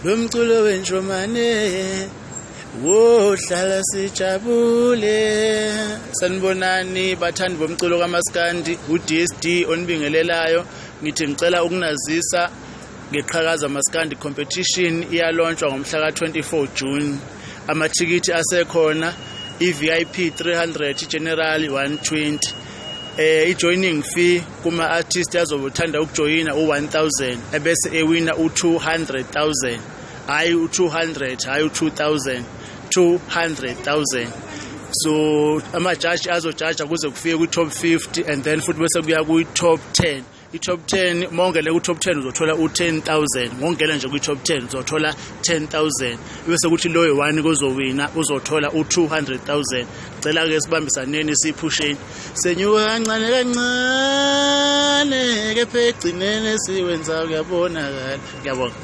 Lo mculo wenjomane wohlala sijabule. Sanibonani bathandi bomculo kaMaskandi, uDSD onibingelelayo. Ngithi ngicela ukunazisa ngeqhakaza Maskandi competition iyalontshwa ngomhla ka-24 June. Amathikithi asekhona, i-VIP 300, general 120. I-joining fee kuma artist azobe uthanda ukujoyina u-1000, ebese ewina u-200,000, hayi u-200, hayi u-2000, 200,000. So amajaji azojaja kuze kufike kwi-top 50 and then futhi bese kuya kwi-top 10. I-top 10, mawungene ku-top 10 uzothola u-10,000. Ngongena nje kwi-top 10 uzothola 10,000, bese kuthi loyo one kozowina uzothola u-200,000. Cela-ke sibambisaneni, siyiphusheni, senyuka kancane kancane, kepha egcinene siwenza kuyabonakala. Ngiyabonga.